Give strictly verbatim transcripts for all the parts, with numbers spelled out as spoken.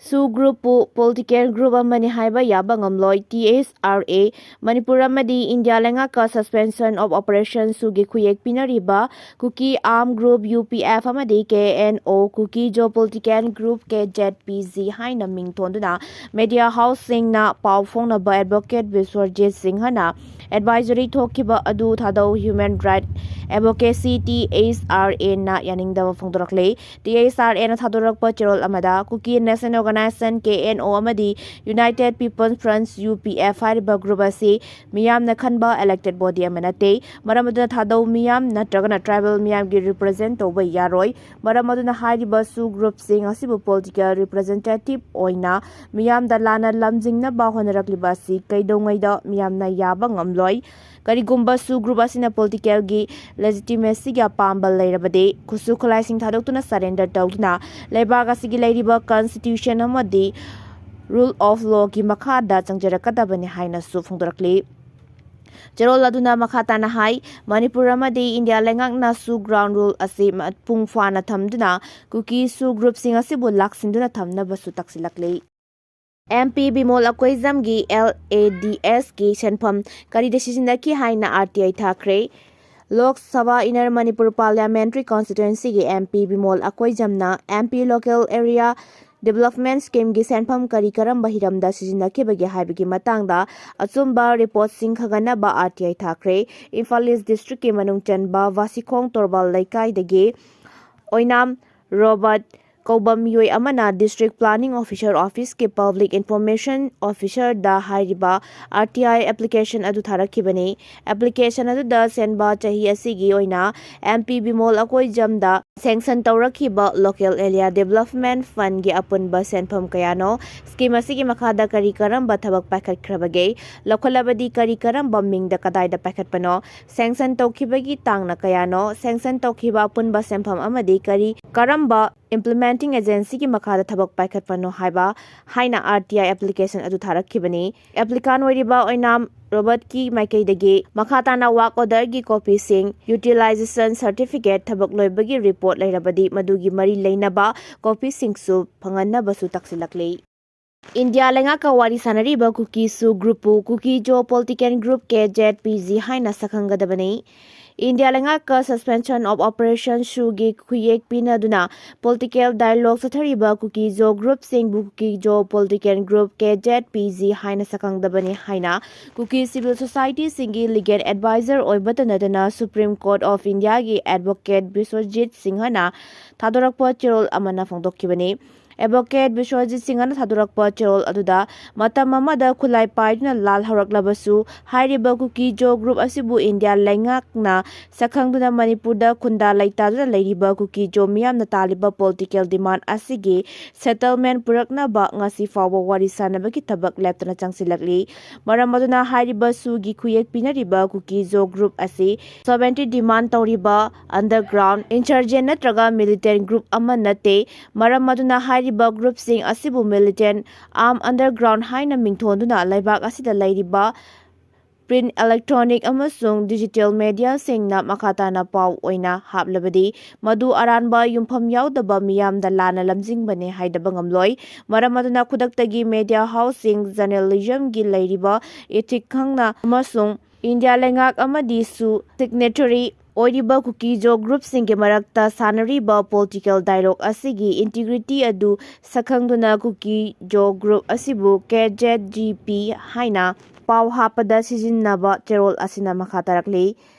SoO group ꯄꯨ political group ꯑꯃꯅꯤ ꯍꯥꯏꯕ ꯌꯥꯕ ꯉꯝꯂꯣꯏ꯫ T H R A Manipur ꯑꯃꯗꯤ ꯏꯟꯗꯤꯌꯥ ꯂꯩꯉꯥꯛꯀ Suspension of Operation SoO ꯒꯤ ꯈꯨꯌꯦꯛ ꯄꯤꯅꯔꯤꯕ Kuki Armed Group, U P F, ꯑꯃꯗꯤ K N O, Kuki Zo Political Group, K Z P G, ꯍꯥꯏꯅ ꯃꯤꯡ ꯊꯣꯟꯗꯨꯅ media house ꯁꯤꯡꯅ ꯄꯥꯎ ꯐꯣꯡꯅꯕ Advocate ꯕꯤꯁ꯭ꯋꯔꯖꯤꯠ ꯁꯤꯡꯍꯅ advisory ꯊꯣꯛꯈꯤꯕ ꯑꯗꯨ Thadou Human Right Advocacy, T H R A, ꯅ ꯌꯥꯅꯤꯡꯗꯕ ꯐꯣꯡꯗꯣꯔꯛꯂꯤ꯫ T H R A ꯅ ꯊꯥꯗꯣꯔꯛꯄ ꯆꯦꯔꯣꯜ ꯑꯃꯗ, Kuki National Organization, K N O, ꯑꯃꯗꯤ United People's Front, U P F, ꯍꯥꯏꯔꯤꯕ group ꯑꯁꯤ ꯃꯤꯌꯥꯝꯅ ꯈꯟꯕ elected body ꯑꯃ ꯅꯠꯇꯦ꯫ ꯃꯔꯝ ꯑꯗꯨꯅ ꯊꯥꯗꯧ ꯃꯤꯌꯥꯝ ꯅꯠꯇ꯭ꯔꯒꯅ tribal ꯃꯤꯌꯥꯝꯒꯤ represent ꯇꯧꯕ ꯌꯥꯔꯣꯏ꯫ ꯃꯔꯝ ꯑꯗꯨꯅ ꯍꯥꯏꯔꯤꯕ SoO group ꯁꯤꯡ ꯑꯁꯤꯕꯨ political representative ꯑꯣꯏꯅ ꯃꯤꯌꯥꯝꯗ ꯂꯥꯟꯅ ꯂꯝꯖꯤꯡꯅꯕ ꯍꯣꯠꯅꯔꯛꯂꯤꯕ ꯑꯁꯤ ꯀꯩꯗꯧꯉꯩꯗ ꯃꯤꯌꯥꯝꯅ ꯌꯥꯕ ꯉꯝꯂꯣꯏ꯫ ꯀꯔꯤꯒꯨꯝꯕ SoO group ꯑꯁꯤꯅ political ꯒꯤ legitimacy ꯒꯤ ꯑꯄꯥꯝꯕ ꯂꯩꯔꯕꯗꯤ, ꯈꯨꯠꯁꯨ ꯈꯨꯠꯂꯥꯏꯁꯤꯡ ꯊꯥꯗꯣꯛꯇꯨꯅ surrender ꯇꯧꯗꯨꯅ ꯂꯩꯕꯥꯛ ꯑꯁꯤꯒꯤ ꯂꯩꯔꯤꯕ constitution ꯑꯃꯗꯤ rule of law ꯒꯤ ꯃꯈꯥꯗ ꯆꯪꯖꯔꯛꯀꯗꯕꯅꯤ ꯍꯥꯏꯅꯁꯨ ꯐꯣꯡꯗꯣꯔꯛꯂꯤ꯫ ꯆꯦꯔꯣꯜ ꯑꯗꯨꯅ ꯃꯈꯥ ꯇꯥꯅ ꯍꯥꯏ, ꯃꯅꯤꯄꯨꯔ ꯑꯃꯗꯤ ꯏꯟꯗꯤꯌꯥ ꯂꯩꯉꯥꯛꯅ SoO ground rule ꯑꯁꯤ ꯃꯄꯨꯡ ꯐꯥꯅ ꯊꯝꯗꯨꯅ ꯀꯨꯀꯤ SoO group ꯁꯤꯡ ꯑꯁꯤꯕꯨ ꯂꯥꯛꯁꯤꯟꯗꯨꯅ ꯊꯝꯅꯕꯁꯨ ꯇꯥꯛꯁꯤꯜꯂꯛꯂꯤ꯫ M P Bimol ꯑꯀꯣꯏꯖꯝꯒꯤ L A D S ꯀꯤ ꯁꯦꯟꯐꯝ ꯀꯔꯤꯗ ꯁꯤꯖꯤꯟꯅꯈꯤ ꯍꯥꯏꯅ R T I ꯊꯥꯈ꯭ꯔꯦ꯫ Lok Sabha Inner Manipur Parliamentary Constituency ꯒꯤ M P Bimol ꯑꯀꯣꯏꯖꯝꯅ M P Local Area Development Scheme ꯒꯤ ꯁꯦꯟꯐꯝ ꯀꯔꯤ ꯀꯔꯝꯕ ꯍꯤꯔꯝꯗ ꯁꯤꯖꯤꯟꯅꯈꯤꯕꯒꯦ ꯍꯥꯏꯕꯒꯤ ꯃꯇꯥꯡꯗ ꯑꯆꯨꯝꯕ report ꯁꯤꯡ ꯈꯪꯍꯟꯅꯕ R T I ꯊꯥꯈ꯭ꯔꯦ꯫ ꯏꯝꯐꯥꯜ East District ꯀꯤ ꯃꯅꯨꯡ ꯆꯟꯕ ꯚꯥꯁꯤꯈꯣꯡ ꯇꯣꯔꯕꯥꯜ ꯂꯩꯀꯥꯏꯗꯒꯤ ꯑꯣꯏꯅꯥꯝ ꯔꯣꯕꯥꯔꯠ ꯀꯧꯕ ꯃꯤꯑꯣꯏ ꯑꯃꯅ District Planning Officer Office ꯀꯤ Public Information Officer ꯗ ꯍꯥꯏꯔꯤꯕ R T I application ꯑꯗꯨ ꯊꯥꯔꯛꯈꯤꯕꯅꯤ꯫ Application ꯑꯗꯨꯗ ꯁꯦꯟꯕ ꯆꯍꯤ ꯑꯁꯤꯒꯤ ꯑꯣꯏꯅ M P ꯕꯤꯃꯣꯜ ꯑꯀꯣꯏꯖꯝꯗ sanction ꯇꯧꯔꯛꯈꯤꯕ Local Area Development Fund ꯒꯤ ꯑꯄꯨꯟꯕ ꯁꯦꯟꯐꯝ ꯀꯌꯥꯅꯣ? Scheme ꯑꯁꯤꯒꯤ ꯃꯈꯥꯗ ꯀꯔꯤ ꯀꯔꯝꯕ ꯊꯕꯛ ꯄꯥꯏꯈꯠꯈ꯭ꯔꯕꯒꯦ? ꯂꯧꯈꯠꯂꯕꯗꯤ ꯀꯔꯤ ꯀꯔꯝꯕ ꯃꯤꯡꯗ ꯀꯗꯥꯏꯗ ꯄꯥꯏꯈꯠꯄꯅꯣ? Sanction ꯇꯧꯈꯤꯕꯒꯤ ꯇꯥꯡꯅ ꯀꯌꯥꯅꯣ? Sanction ꯇꯧꯈꯤꯕ ꯑꯄꯨꯟꯕ ꯁꯦꯟꯐꯝ ꯑꯃꯗꯤ ꯀꯔꯤ ꯀꯔꯝꯕ implementing agency ꯒꯤ ꯃꯈꯥꯗ ꯊꯕꯛ ꯄꯥꯏꯈꯠꯄꯅꯣ ꯍꯥꯏꯕ ꯍꯥꯏꯅ R T I application ꯑꯗꯨ ꯊꯥꯔꯛꯈꯤꯕꯅꯤ꯫ Applicant ꯑꯣꯏꯔꯤꯕ ꯑꯣꯏꯅꯥꯝ ꯔꯣꯕꯔꯠꯀꯤ ꯃꯥꯏꯀꯩꯗꯒꯤ ꯃꯈꯥ ꯇꯥꯅ work orderꯒꯤ copyꯁꯤꯡ, utilization certificate, ꯊꯕꯛ ꯂꯣꯏꯕꯒꯤ report ꯂꯩꯔꯕꯗꯤ ꯃꯗꯨꯒꯤ ꯃꯔꯤ ꯂꯩꯅꯕ copyꯁꯤꯡꯁꯨ ꯐꯪꯍꯟꯅꯕꯁꯨ ꯇꯛꯁꯤꯜꯂꯛꯂꯤ꯫ ꯏꯟꯗꯤꯌꯥ ꯂꯩꯉꯥꯛꯀ ꯋꯥꯔꯤ ꯁꯥꯅꯔꯤꯕ ꯀꯨꯀꯤ ꯖꯣ groupꯄꯨ ꯀꯨꯀꯤ ꯖꯣ political group K Z P G ꯍꯥꯏꯅ ꯁꯛꯈꯪꯒꯗꯕꯅꯤ꯫ ꯏꯟꯗꯤꯌꯥ ꯂꯩꯉꯥꯛꯀ suspension of operation ꯁꯨꯒꯤ ꯈꯨꯌꯦꯛ ꯄꯤꯅꯗꯨꯅ political dialogue ꯆꯠꯊꯔꯤꯕ ꯀꯨꯀꯤ ꯖꯣ groupꯁꯤꯡꯕꯨ ꯀꯨꯀꯤ ꯖꯣ political group K Z P G ꯍꯥꯏꯅ ꯁꯛꯈꯪꯗꯕꯅꯤ ꯍꯥꯏꯅ ꯀꯨꯀꯤ civil societyꯁꯤꯡꯒꯤ legal advisor ꯑꯣꯏꯕꯇ ꯅꯠꯇꯅ Supreme Court of Indiaꯒꯤ advocate Biswajit ꯁꯤꯡꯍꯅ ꯊꯥꯗꯣꯔꯛꯄ ꯆꯦꯔꯣꯜ ꯑꯃꯅ ꯐꯣꯡꯗꯣꯛꯈꯤꯕꯅꯤ꯫ Advocate ꯕꯤꯁ꯭ꯋꯖꯤꯠ ꯁꯤꯡꯍꯅ ꯊꯥꯗꯣꯔꯛꯄ ꯆꯦꯔꯣꯜ ꯑꯗꯨꯗ ꯃꯇꯝ ꯑꯃꯗ ꯈꯨꯠꯂꯥꯏ ꯄꯥꯏꯗꯨꯅ ꯂꯥꯜ ꯍꯧꯔꯛꯂꯕꯁꯨ ꯍꯥꯏꯔꯤꯕ ꯀꯨꯀꯤ ꯖꯣ group ꯑꯁꯤꯕꯨ ꯏꯟꯗꯤꯌꯥ ꯂꯩꯉꯥꯛꯅ ꯁꯛꯈꯪꯗꯨꯅ ꯃꯅꯤꯄꯨꯔꯗ ꯈꯨꯟꯗꯥ ꯂꯩꯇꯥꯗꯨꯅ ꯂꯩꯔꯤꯕ ꯀꯨꯀꯤ ꯖꯣ ꯃꯤꯌꯥꯝꯅ ꯇꯥꯜꯂꯤꯕ political demand ꯑꯁꯤꯒꯤ settlement ꯄꯨꯔꯛꯅꯕ ꯉꯁꯤ ꯐꯥꯎꯕ ꯋꯥꯔꯤ ꯁꯥꯅꯕꯒꯤ ꯊꯕꯛ ꯂꯦꯞꯇꯅ ꯆꯪꯁꯤꯜꯂꯛꯂꯤ꯫ ꯃꯔꯝ ꯑꯗꯨꯅ ꯍꯥꯏꯔꯤꯕ ꯁꯨꯒꯤ ꯈꯨꯌꯦꯛ ꯄꯤꯅꯔꯤꯕ ꯀꯨꯀꯤ ꯖꯣ group ꯑꯁꯤ sovereignty demand ꯇꯧꯔꯤꯕ underground insurgent ꯅꯠꯇ꯭ꯔꯒ militant group ꯑꯃ ꯅꯠꯇꯦ꯫ ꯃꯔꯝ ꯑꯗꯨꯅ ꯍꯥꯏꯔꯤꯕ groupꯁꯤꯡ ꯑꯁꯤꯕꯨ militant armed underground ꯍꯥꯏꯅ ꯃꯤꯡꯊꯣꯟꯗꯨꯅ ꯂꯩꯕꯥꯛ ꯑꯁꯤꯗ ꯂꯩꯔꯤꯕ print, electronic ꯑꯃꯁꯨꯡ digital mediaꯁꯤꯡꯅ ꯃꯈꯥ ꯇꯥꯅ ꯄꯥꯎ ꯑꯣꯏꯅ ꯍꯥꯞꯂꯕꯗꯤ ꯃꯗꯨ ꯑꯔꯥꯟꯕ ꯌꯨꯝꯐꯝ ꯌꯥꯎꯗꯕ ꯃꯤꯌꯥꯝꯗ ꯂꯥꯟꯅ ꯂꯝꯖꯤꯡꯕꯅꯦ ꯍꯥꯏꯗꯕ ꯉꯝꯂꯣꯏ꯫ ꯃꯔꯝ ꯑꯗꯨꯅ ꯈꯨꯗꯛꯇꯒꯤ media houseꯁꯤꯡ journalismꯒꯤ ꯂꯩꯔꯤꯕ ethic ꯈꯪꯅ ꯑꯃꯁꯨꯡ ꯏꯟꯗꯤꯌꯥ ꯂꯩꯉꯥꯛ ꯑꯃꯗꯤ ꯁꯨ signatory ꯑꯣꯏꯔꯤꯕ ꯀꯨꯀꯤ ꯖꯣ groupꯁꯤꯡꯒꯤ ꯃꯔꯛꯇ ꯁꯥꯟꯅꯔꯤꯕ political dialogue ꯑꯁꯤꯒꯤ integrity ꯑꯗꯨ ꯁꯛꯈꯪꯗꯨꯅ ꯀꯨꯀꯤ ꯖꯣ group ꯑꯁꯤꯕꯨ K Z G P ꯍꯥꯏꯅ ꯄꯥꯎ ꯍꯥꯞꯄꯗ ꯁꯤꯖꯤꯟꯅꯕ ꯆꯦꯔꯣꯜ ꯑꯁꯤꯅ ꯃꯈꯥ ꯇꯥꯔꯛꯂꯤ꯫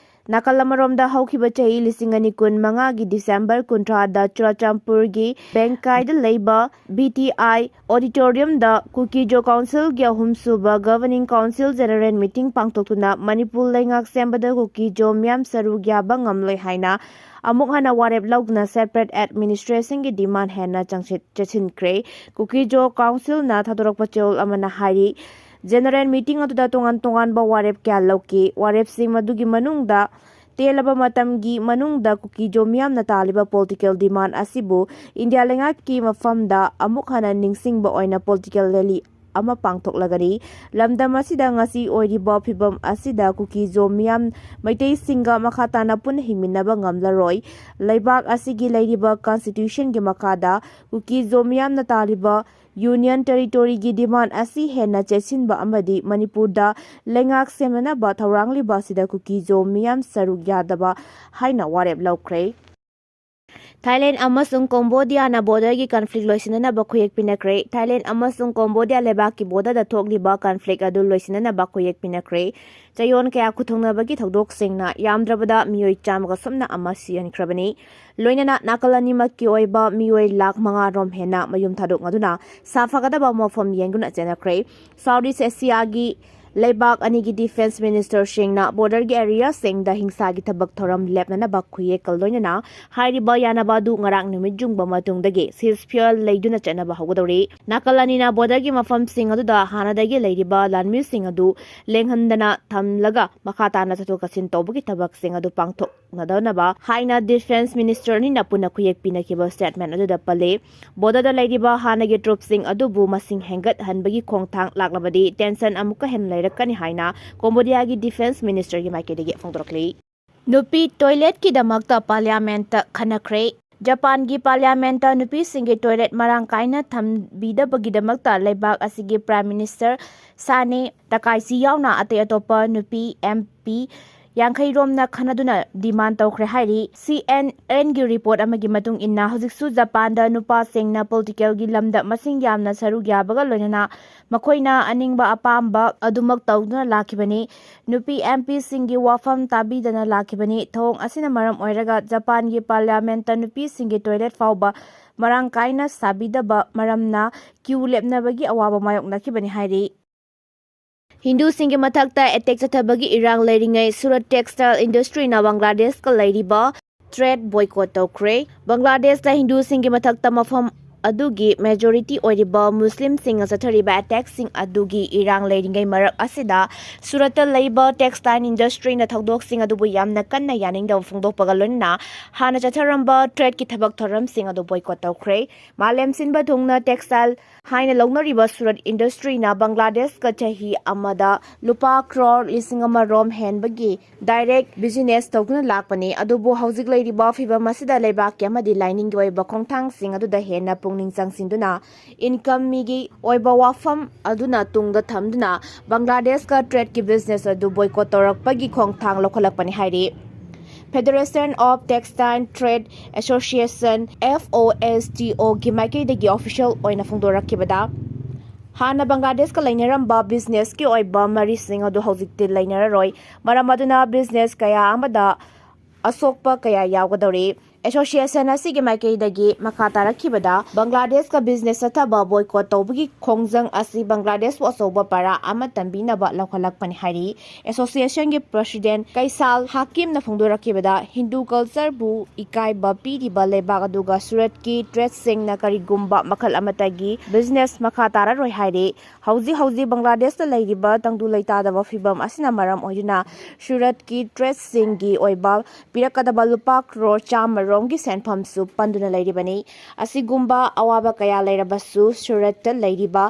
ꯅꯥꯀꯜ ꯑꯃꯔꯣꯝꯗ ꯍꯧꯈꯤꯕ ꯆꯍꯤ ꯂꯤꯁꯤꯡ ꯑꯅꯤ ꯀꯨꯟ ꯃꯉꯥꯒꯤ December ꯀꯨꯟꯊ꯭ꯔꯥꯗ ꯆꯨꯔꯆꯥꯟꯄꯨꯔꯒꯤ ꯕꯦꯡꯀꯥꯏꯗ ꯂꯩꯕ B T I auditoriumꯗ ꯀꯨꯀꯤ ꯖꯣ councilꯒꯤ ꯑꯍꯨꯝꯁꯨꯕ governing council general meeting ꯄꯥꯡꯊꯣꯛꯇꯨꯅ ꯃꯅꯤꯄꯨꯔ ꯂꯩꯉꯥꯛ ꯁꯦꯝꯕꯗ ꯀꯨꯀꯤ ꯖꯣ ꯃꯤꯌꯥꯝ ꯁꯔꯨꯛ ꯌꯥꯕ ꯉꯝꯂꯣꯏ ꯍꯥꯏꯅ ꯑꯃꯨꯛ ꯍꯟꯅ ꯋꯥꯔꯦꯞ ꯂꯧꯗꯨꯅ separate administrationꯒꯤ demand ꯍꯦꯟꯅ ꯆꯪꯁꯤꯠ-, ꯆꯠꯁꯤꯟꯈ꯭ꯔꯦ꯫ ꯀꯨꯀꯤ ꯖꯣ councilꯅ ꯊꯥꯗꯣꯔꯛꯄ ꯆꯦꯔꯣꯜ ꯑꯃꯅ ꯍꯥꯏꯔꯤ, general meeting ꯑꯗꯨꯗ ꯇꯣꯉꯥꯟ ꯇꯣꯉꯥꯟꯕ ꯋꯥꯔꯦꯞ ꯀꯌꯥ ꯂꯧꯈꯤ꯫ ꯋꯥꯔꯦꯞꯁꯤꯡ ꯃꯗꯨꯒꯤ ꯃꯅꯨꯡꯗ ꯇꯦꯜꯂꯕ ꯃꯇꯝꯒꯤ ꯃꯅꯨꯡꯗ ꯀꯨꯀꯤ ꯖꯣ ꯃꯤꯌꯥꯝꯅ ꯇꯥꯜꯂꯤꯕ political demand ꯑꯁꯤꯕꯨ ꯏꯟꯗꯤꯌꯥ ꯂꯩꯉꯥꯛꯀꯤ ꯃꯐꯝꯗ ꯑꯃꯨꯛ ꯍꯟꯅ ꯅꯤꯡꯁꯤꯡꯕ ꯑꯣꯏꯅ political rally ꯑꯃ ꯄꯥꯡꯊꯣꯛꯂꯒꯅꯤ꯫ ꯂꯝꯗꯝ ꯑꯁꯤꯗ ꯉꯁꯤ ꯑꯣꯏꯔꯤꯕ ꯐꯤꯕꯝ ꯑꯁꯤꯗ ꯀꯨꯀꯤ-ꯖꯣ ꯃꯤꯌꯥꯝ ꯃꯩꯇꯩꯁꯤꯡꯒ ꯃꯈꯥ ꯇꯥꯅ ꯄꯨꯟꯅ ꯍꯤꯡꯃꯤꯟꯅꯕ ꯉꯝꯂꯔꯣꯏ꯫ ꯂꯩꯕꯥꯛ ꯑꯁꯤꯒꯤ ꯂꯩꯔꯤꯕ constitution ꯒꯤ ꯃꯈꯥꯗ ꯀꯨꯀꯤ-ꯖꯣ ꯃꯤꯌꯥꯝꯅ ꯇꯥꯜꯂꯤꯕ Union Territory ꯒꯤ demand ꯑꯁꯤ ꯍꯦꯟꯅ ꯆꯦꯠꯁꯤꯟꯕ ꯑꯃꯗꯤ ꯃꯅꯤꯄꯨꯔꯗ ꯂꯩꯉꯥꯛ ꯁꯦꯝꯅꯅꯕ ꯊꯧꯔꯥꯡꯂꯤꯕ ꯑꯁꯤꯗ ꯀꯨꯀꯤ-ꯖꯣ ꯃꯤꯌꯥꯝ ꯁꯔꯨꯛ ꯌꯥꯗꯕ ꯍꯥꯏꯅ ꯋꯥꯔꯦꯞ ꯂꯧꯈ꯭ꯔꯦ꯫ ꯊꯥꯏꯂꯦꯟ ꯑꯃꯁꯨꯡ ꯀꯣꯝꯕꯣꯗꯤꯌꯥꯅ border ꯒꯤ conflict ꯂꯣꯏꯁꯤꯟꯅꯅꯕ ꯈꯨꯌꯦꯛ ꯄꯤꯅꯈ꯭ꯔꯦ꯫ ꯊꯥꯏꯂꯦꯟ ꯑꯃꯁꯨꯡ ꯀꯣꯝꯕꯣꯗꯤꯌꯥ ꯂꯩꯕꯥꯛꯀꯤ border ꯗ ꯊꯣꯛꯂꯤꯕ conflict ꯑꯗꯨ ꯂꯣꯏꯁꯤꯟꯅꯅꯕ ꯈꯨꯌꯦꯛ ꯄꯤꯅꯈ꯭ꯔꯦ꯫ ꯆꯌꯣꯜ ꯀꯌꯥ ꯈꯨꯊꯨꯡꯅꯕꯒꯤ ꯊꯧꯗꯣꯛꯁꯤꯡꯅ ꯌꯥꯝꯗ꯭ꯔꯕꯗ ꯃꯤꯑꯣꯏ ꯆꯥꯝꯃꯒ ꯁꯨꯞꯅ ꯑꯃ ꯁꯤꯍꯟꯈ꯭ꯔꯕꯅꯤ꯫ ꯂꯣꯏꯅꯅ ꯅꯥꯀꯜ ꯑꯅꯤꯃꯛꯀꯤ ꯑꯣꯏꯕ ꯃꯤꯑꯣꯏ ꯂꯥꯈ ꯃꯉꯥ ꯔꯣꯝ ꯍꯦꯟꯅ ꯃꯌꯨꯝ ꯊꯥꯗꯣꯛꯅꯗꯨꯅ ꯁꯥꯐꯒꯗꯕ ꯃꯐꯝ ꯌꯦꯡꯗꯨꯅ ꯆꯦꯟꯅꯈ꯭ꯔꯦ꯫ South East Asia ꯒꯤ ꯂꯩꯕꯥꯛ ꯑꯅꯤꯒꯤ defence minister ꯁꯤꯡꯅ border ꯒꯤ area ꯁꯤꯡꯗ ꯍꯤꯡꯁꯥꯒꯤ ꯊꯕꯛ ꯊꯧꯔꯝ ꯂꯦꯞꯅꯅꯕ ꯈꯨꯌꯦꯛꯀ ꯂꯣꯏꯅꯅ ꯍꯥꯏꯔꯤꯕ ꯌꯥꯅꯕ ꯑꯗꯨ ꯉꯔꯥꯡ ꯅꯨꯃꯤꯠ ꯌꯨꯡꯕ ꯃꯇꯨꯡꯗꯒꯤ ceasefire ꯂꯩꯗꯨꯅ ꯆꯠꯅꯕ ꯍꯧꯒꯗꯧꯔꯤ꯫ ꯅꯥꯀꯜ ꯑꯅꯤꯅ border ꯒꯤ ꯃꯐꯝꯁꯤꯡ ꯑꯗꯨꯗ ꯍꯥꯟꯅꯗꯒꯤ ꯂꯩꯔꯤꯕ ꯂꯥꯟꯃꯤꯁꯤꯡ ꯑꯗꯨ ꯂꯦꯡꯍꯟꯗꯅ ꯊꯝꯂꯒ ꯃꯈꯥ ꯇꯥꯅ ꯆꯠꯊꯣꯛ ꯆꯠꯁꯤꯟ ꯇꯧꯕꯒꯤ ꯊꯕꯛꯁꯤꯡ ꯑꯗꯨ ꯄꯥꯡꯊꯣꯛꯅꯗꯅꯕ ꯍꯥꯏꯅ defence minister ꯑꯅꯤꯅ ꯄꯨꯟꯅ ꯈꯨꯌꯦꯛ ꯄꯤꯅꯈꯤꯕ statement ꯑꯗꯨꯗ ꯄꯜꯂꯤ꯫ Border ꯗ ꯂꯩꯔꯤꯕ ꯍꯥꯟꯅꯒꯤ troops ꯁꯤꯡ ꯑꯗꯨꯕꯨ ꯃꯁꯤꯡ ꯍꯦꯟꯒꯠꯍꯟꯕꯒꯤ ꯈꯣꯡꯊꯥꯡ ꯂꯥꯛꯂꯕꯗꯤ tension ꯑꯃꯨꯛꯀ ꯍꯦꯟꯅ ꯂꯩꯔꯛꯀꯅꯤ ꯍꯥꯏꯅ ꯀꯣꯝꯕꯣꯗꯤꯌꯥꯒꯤ defence minister ꯒꯤ ꯃꯥꯏꯀꯩꯗꯒꯤ ꯐꯣꯡꯗꯣꯔꯛꯂꯤ꯫ ꯅꯨꯄꯤ toilet ꯀꯤꯗꯃꯛꯇ parliament ꯇ ꯈꯟꯅꯈ꯭ꯔꯦ꯫ ꯖꯄꯥꯟꯒꯤ parliament ꯇ ꯅꯨꯄꯤꯁꯤꯡꯒꯤ toilet ꯃꯔꯥꯡ ꯀꯥꯏꯅ ꯊꯝꯕꯤꯗꯕꯒꯤꯗꯃꯛꯇ ꯂꯩꯕꯥꯛ ꯑꯁꯤꯒꯤ prime minister ꯁꯥꯅꯦ ꯇꯀꯥꯏꯆꯤ ꯌꯥꯎꯅ ꯑꯇꯩ ꯑꯇꯣꯞꯄ ꯅꯨꯄꯤ M P ꯌꯥꯡꯈꯩ ꯔꯣꯝꯅ ꯈꯟꯅꯗꯨꯅ demand ꯇꯧꯈ꯭ꯔꯦ ꯍꯥꯏꯔꯤ꯫ C N N ꯒꯤ report ꯑꯃꯒꯤ ꯃꯇꯨꯡ ꯏꯟꯅ, ꯍꯧꯖꯤꯛꯁꯨ ꯖꯄꯥꯟꯗ ꯅꯨꯄꯥꯁꯤꯡꯅ political ꯒꯤ ꯂꯝꯗ ꯃꯁꯤꯡ ꯌꯥꯝꯅ ꯁꯔꯨꯛ ꯌꯥꯕꯒ ꯂꯣꯏꯅꯅ ꯃꯈꯣꯏꯅ ꯑꯅꯤꯡꯕ ꯑꯄꯥꯝꯕ ꯑꯗꯨꯃꯛ ꯇꯧꯗꯨꯅ ꯂꯥꯛꯈꯤꯕꯅꯤ꯫ ꯅꯨꯄꯤ M P ꯁꯤꯡꯒꯤ ꯋꯥꯐꯝ ꯇꯥꯕꯤꯗꯅ ꯂꯥꯛꯈꯤꯕꯅꯤ꯫ ꯊꯧꯑꯣꯡ ꯑꯁꯤꯅ ꯃꯔꯝ ꯑꯣꯏꯔꯒ ꯖꯄꯥꯟꯒꯤ parliament ꯇ ꯅꯨꯄꯤꯁꯤꯡꯒꯤ toilet ꯐꯥꯎꯕ ꯃꯔꯥꯡ ꯀꯥꯏꯅ ꯁꯥꯕꯤꯗꯕ ꯃꯔꯝꯅ queue ꯂꯦꯞꯅꯕꯒꯤ ꯑꯋꯥꯕ ꯃꯥꯌꯣꯛꯅꯈꯤꯕꯅꯤ ꯍꯥꯏꯔꯤ꯫ ꯍꯤꯟꯗꯨꯁꯤꯡꯒꯤ ꯃꯊꯛꯇ attack ꯆꯠꯊꯕꯒꯤ ꯏꯔꯥꯡ ꯂꯩꯔꯤꯉꯩ ꯁꯨꯔꯠ textile industry ꯅ ꯕꯪꯒ꯭ꯂꯥꯗꯦꯁꯀ ꯂꯩꯔꯤꯕ trade boycott ꯇꯧꯈ꯭ꯔꯦ꯫ ꯕꯪꯒ꯭ꯂꯥꯗꯦꯁꯇ ꯍꯤꯟꯗꯨꯁꯤꯡꯒꯤ ꯃꯊꯛꯇ ꯃꯐꯝ ꯑꯗꯨꯒꯤ majority ꯑꯣꯏꯔꯤꯕ ꯃꯨꯁꯂꯤꯝꯁꯤꯡꯅ ꯆꯠꯊꯔꯤꯕ attackꯁꯤꯡ ꯑꯗꯨꯒꯤ ꯏꯔꯥꯡ ꯂꯩꯔꯤꯉꯩ ꯃꯔꯛ ꯑꯁꯤꯗ ꯁꯨꯔꯠꯇ ꯂꯩꯕ textile industryꯅ ꯊꯧꯗꯣꯛꯁꯤꯡ ꯑꯗꯨꯕꯨ ꯌꯥꯝꯅ ꯀꯟꯅ ꯌꯥꯅꯤꯡꯗꯕ ꯐꯣꯡꯗꯣꯛꯄꯒ ꯂꯣꯏꯅꯅ ꯍꯥꯟꯅ ꯆꯠꯊꯔꯝꯕ tradeꯀꯤ ꯊꯕꯛ ꯊꯧꯔꯝꯁꯤꯡ ꯑꯗꯨ boycott ꯇꯧꯈ꯭ꯔꯦ꯫ ꯃꯥꯂꯦꯝ ꯁꯤꯟꯕ ꯊꯨꯡꯅ textile ꯍꯥꯏꯅ ꯂꯧꯅꯔꯤꯕ ꯁꯨꯔꯠ industryꯅ ꯕꯪꯒ꯭ꯂꯥꯗꯦꯁꯀ ꯆꯍꯤ ꯑꯃꯗ ꯂꯨꯄꯥ ꯀ꯭ꯔꯣꯔ ꯂꯤꯁꯤꯡ ꯑꯃ ꯔꯣꯝ ꯍꯦꯟꯕꯒꯤ direct business ꯇꯧꯗꯨꯅ ꯂꯥꯛꯄꯅꯤ꯫ ꯑꯗꯨꯕꯨ ꯍꯧꯖꯤꯛ ꯂꯩꯔꯤꯕ ꯐꯤꯚꯝ ꯑꯁꯤꯗ ꯂꯩꯕꯥꯛꯀꯤ ꯑꯃꯗꯤ ꯂꯥꯏꯅꯤꯡꯒꯤ ꯑꯣꯏꯕ ꯈꯣꯡꯊꯥꯡꯁꯤꯡ ꯑꯗꯨꯗ ꯍꯦꯟꯅ ꯄꯨꯛꯅꯤꯡ ꯆꯪꯁꯤꯟꯗꯨꯅ incomeꯒꯤ ꯑꯣꯏꯕ ꯋꯥꯐꯝ ꯑꯗꯨꯅ ꯇꯨꯡꯗ ꯊꯝꯗꯨꯅ ꯕꯪꯒ꯭ꯂꯥꯗꯦꯁꯀ tradeꯀꯤ business ꯑꯗꯨ boycott ꯇꯧꯔꯛꯄꯒꯤ ꯈꯣꯡꯊꯥꯡ ꯂꯧꯈꯠꯂꯛꯄꯅꯤ ꯍꯥꯏꯔꯤ꯫ Federation of Textile Trade Association, F O S T Oꯒꯤ ꯃꯥꯏꯀꯩꯗꯒꯤ official ꯑꯣꯏꯅ ꯐꯣꯡꯗꯣꯔꯛꯈꯤꯕꯗ, ꯍꯥꯟꯅ ꯕꯪꯒ꯭ꯂꯥꯗꯦꯁꯀ ꯂꯩꯅꯔꯝꯕ businessꯀꯤ ꯑꯣꯏꯕ ꯃꯔꯤꯁꯤꯡ ꯑꯗꯨ ꯍꯧꯖꯤꯛꯇꯤ ꯂꯩꯅꯔꯔꯣꯏ꯫ ꯃꯔꯝ ꯑꯗꯨꯅ business ꯀꯌꯥ ꯑꯃꯗ ꯑꯁꯣꯛꯄ ꯀꯌꯥ ꯌꯥꯎꯒꯗꯧꯔꯤ꯫ Association ꯑꯁꯤꯒꯤ ꯃꯥꯏꯀꯩꯗꯒꯤ ꯃꯈꯥ ꯇꯥꯔꯛꯈꯤꯕꯗ, ꯕꯪꯒ꯭ꯂꯥꯗꯦꯁꯀ business ꯆꯠꯊꯕ boycott ꯇꯧꯕꯒꯤ ꯈꯣꯡꯖꯪ ꯑꯁꯤ ꯕꯪꯒ꯭ꯂꯥꯗꯦꯁꯄꯨ ꯑꯆꯧꯕ ꯄꯔꯥ ꯑꯃ ꯇꯝꯕꯤꯅꯕ ꯂꯧꯈꯠꯂꯛꯄꯅꯤ ꯍꯥꯏꯔꯤ꯫ Associationꯒꯤ president ꯀꯩꯁꯥꯜ ꯍꯥꯀꯤꯝꯅ ꯐꯣꯡꯗꯣꯔꯛꯈꯤꯕꯗ, ꯍꯤꯟꯗꯨ cultureꯕꯨ ꯏꯀꯥꯏꯕ ꯄꯤꯔꯤꯕ ꯂꯩꯕꯥꯛ ꯑꯗꯨꯒ ꯁꯨꯔꯠꯀꯤ tradeꯁꯤꯡꯅ ꯀꯔꯤꯒꯨꯝꯕ ꯃꯈꯜ ꯑꯃꯠꯇꯒꯤ business ꯃꯈꯥ ꯇꯥꯔꯔꯣꯏ ꯍꯥꯏꯔꯤ꯫ ꯍꯧꯖꯤꯛ ꯍꯧꯖꯤꯛ ꯕꯪꯒ꯭ꯂꯥꯗꯦꯁꯇ ꯂꯩꯔꯤꯕ ꯇꯪꯗꯨ ꯂꯩꯇꯥꯗꯕ ꯐꯤꯚꯝ ꯑꯁꯤꯅ ꯃꯔꯝ ꯑꯣꯏꯗꯨꯅ ꯁꯨꯔꯠꯀꯤ tradeꯁꯤꯡꯒꯤ ꯑꯣꯏꯕ ꯄꯤꯔꯛꯀꯗꯕ ꯂꯨꯄꯥ ꯀ꯭ꯔꯣꯔ ꯆꯥꯝꯃ ꯔꯣꯝꯒꯤ ꯁꯦꯟꯐꯝꯁꯨ ꯄꯟꯗꯨꯅ ꯂꯩꯔꯤꯕꯅꯤ꯫ ꯑꯁꯤꯒꯨꯝꯕ ꯑꯋꯥꯕ ꯀꯌꯥ ꯂꯩꯔꯕꯁꯨ ꯁꯨꯔꯠꯇ ꯂꯩꯔꯤꯕ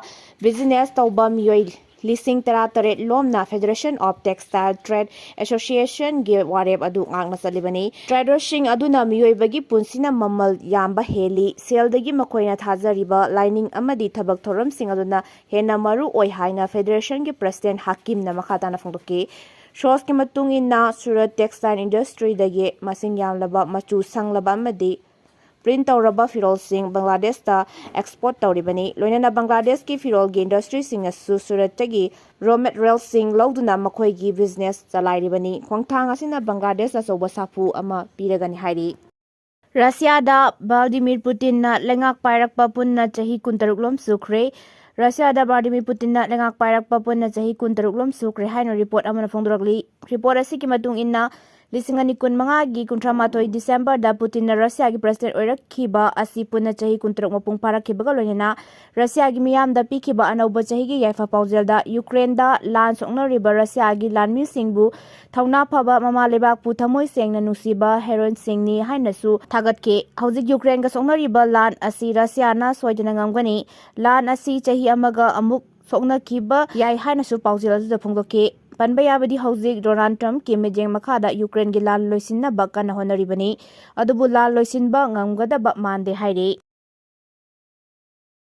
business ꯇꯧꯕ ꯃꯤꯑꯣꯏ ꯂꯤꯁꯤꯡ ꯇꯔꯥꯇꯔꯦꯠ ꯂꯣꯝꯅ Federation of Textile Trade Associationꯒꯤ ꯋꯥꯔꯦꯞ ꯑꯗꯨ ꯉꯥꯛꯅ ꯆꯠꯂꯤꯕꯅꯤ꯫ Tradersꯁꯤꯡ ꯑꯗꯨꯅ ꯃꯤꯑꯣꯏꯕꯒꯤ ꯄꯨꯟꯁꯤꯅ ꯃꯃꯜ ꯌꯥꯝꯕ ꯍꯦꯜꯂꯤ꯫ ꯁꯦꯜꯗꯒꯤ ꯃꯈꯣꯏꯅ ꯊꯥꯖꯔꯤꯕ ꯂꯥꯏꯅꯤꯡ ꯑꯃꯗꯤ ꯊꯕꯛ ꯊꯧꯔꯝꯁꯤꯡ ꯑꯗꯨꯅ ꯍꯦꯟꯅ ꯃꯔꯨ ꯑꯣꯏ ꯍꯥꯏꯅ Federationꯒꯤ president ꯍꯥꯀꯤꯝꯅ ꯃꯈꯥ ꯇꯥꯅ ꯐꯣꯡꯗꯣꯛꯈꯤ꯫ Sourceꯀꯤ ꯃꯇꯨꯡ ꯏꯟꯅ, ꯁꯨꯔꯠ textile industryꯗꯒꯤ ꯃꯁꯤꯡ ꯌꯥꯝꯂꯕ ꯃꯆꯨ ꯁꯪꯂꯕ ꯑꯃꯗꯤ print ꯇꯧꯔꯕ ꯐꯤꯔꯣꯜꯁꯤꯡ ꯕꯪꯒ꯭ꯂꯥꯗꯦꯁꯇ export ꯇꯧꯔꯤꯕꯅꯤ꯫ ꯂꯣꯏꯅꯅ ꯕꯪꯒ꯭ꯂꯥꯗꯦꯁꯀꯤ ꯐꯤꯔꯣꯜꯒꯤ industryꯁꯤꯡꯅꯁꯨ ꯁꯨꯔꯠꯇꯒꯤ raw materialꯁꯤꯡ ꯂꯧꯗꯨꯅ ꯃꯈꯣꯏꯒꯤ business ꯆꯂꯥꯏꯔꯤꯕꯅꯤ꯫ ꯈꯣꯡꯊꯥꯡ ꯑꯁꯤꯅ ꯕꯪꯒ꯭ꯂꯥꯗꯦꯁ ꯑꯆꯧꯕ ꯁꯥꯐꯨ ꯑꯃ ꯄꯤꯔꯒꯅꯤ ꯍꯥꯏꯔꯤ꯫ ꯔꯁꯤꯌꯥꯗ ꯚ꯭ꯂꯥꯗꯤꯃꯤꯔ ꯄꯨꯇꯤꯟꯅ ꯂꯩꯉꯥꯛ ꯄꯥꯏꯔꯛꯄ ꯄꯨꯟꯅ ꯆꯍꯤ ꯀꯨꯟꯇꯔꯨꯛ ꯂꯣꯝ ꯁꯨꯈ꯭ꯔꯦ꯫ ꯔꯁꯤꯌꯥꯗ ꯚ꯭ꯂꯥꯗꯤꯃꯤꯔ ꯄꯨꯇꯤꯟꯅ ꯂꯩꯉꯥꯛ ꯄꯥꯏꯔꯛꯄ ꯄꯨꯟꯅ ꯆꯍꯤ ꯀꯨꯟꯇꯔꯨꯛ ꯂꯣꯝ ꯁꯨꯈ꯭ꯔꯦ ꯍꯥꯏꯅ report ꯑꯃꯅ ꯐꯣꯡꯗꯣꯔꯛꯂꯤ꯫ Report ꯑꯁꯤꯒꯤ ꯃꯇꯨꯡ ꯏꯟꯅ, ꯂꯤꯁꯤꯡ ꯑꯅꯤ ꯀꯨꯟꯃꯉꯥꯒꯤ ꯀꯨꯟꯊ꯭ꯔꯥ ꯃꯥꯊꯣꯏ ꯗꯤꯁꯦꯝꯕꯔꯗ ꯄꯨꯇꯤꯟꯅ ꯔꯁꯤꯌꯥꯒꯤ ꯄ꯭ꯔꯁꯤꯗꯦꯟꯠ ꯑꯣꯏꯔꯛꯈꯤꯕ ꯑꯁꯤ ꯄꯨꯟꯅ ꯆꯍꯤ ꯀꯨꯟꯇꯔꯨꯛ ꯃꯄꯨꯡ ꯐꯥꯔꯛꯈꯤꯕꯒ ꯂꯣꯏꯅꯅ ꯔꯁꯤꯌꯥꯒꯤ ꯃꯤꯌꯥꯝꯗ ꯄꯤꯈꯤꯕ ꯑꯅꯧꯕ ꯆꯍꯤꯒꯤ ꯌꯥꯏꯐ ꯄꯥꯎꯖꯦꯜꯗ ꯌꯨꯀ꯭ꯔꯦꯟꯗ ꯂꯥꯟ ꯁꯣꯛꯅꯔꯤꯕ ꯔꯁꯤꯌꯥꯒꯤ ꯂꯥꯟꯃꯤꯁꯤꯡꯕꯨ ꯊꯧꯅꯥ ꯐꯕ, ꯃꯃꯥ ꯂꯩꯕꯥꯛꯄꯨ ꯊꯃꯣꯏ ꯁꯦꯡꯅ ꯅꯨꯡꯁꯤꯕ ꯍꯦꯔꯣꯏꯟꯁꯤꯡꯅꯤ ꯍꯥꯏꯅꯁꯨ ꯊꯥꯒꯠꯈꯤ꯫ ꯍꯧꯖꯤꯛ ꯌꯨꯀ꯭ꯔꯦꯟꯒ ꯁꯣꯛꯅꯔꯤꯕ ꯂꯥꯟ ꯑꯁꯤ ꯔꯁꯤꯌꯥꯅ ꯁꯣꯏꯗꯅ ꯉꯝꯒꯅꯤ꯫ ꯂꯥꯟ ꯑꯁꯤ ꯆꯍꯤ ꯑꯃꯒ ꯑꯃꯨꯛ ꯁꯣꯛꯅꯈꯤꯕ ꯌꯥꯏ ꯍꯥꯏꯅꯁꯨ ꯄꯥꯎꯖꯦꯜ ꯑꯗꯨꯗ ꯐꯣꯡꯗꯣꯛꯈꯤ꯫ ꯄꯟꯕ ꯌꯥꯕꯗꯤ ꯍꯧꯖꯤꯛ ꯗꯣꯅꯥꯜꯗ ꯇ꯭ꯔꯝꯞꯀꯤ ꯃꯤꯠꯌꯦꯡ ꯃꯈꯥꯗ ꯌꯨꯀ꯭ꯔꯦꯟꯒꯤ ꯂꯥꯟ ꯂꯣꯏꯁꯤꯟꯅꯕ ꯀꯟꯅ ꯍꯣꯠꯅꯔꯤꯕꯅꯤ꯫ ꯑꯗꯨꯕꯨ ꯂꯥꯟ ꯂꯣꯏꯁꯤꯟꯕ ꯉꯝꯒꯗꯕ ꯃꯥꯟꯗꯦ ꯍꯥꯏꯔꯤ꯫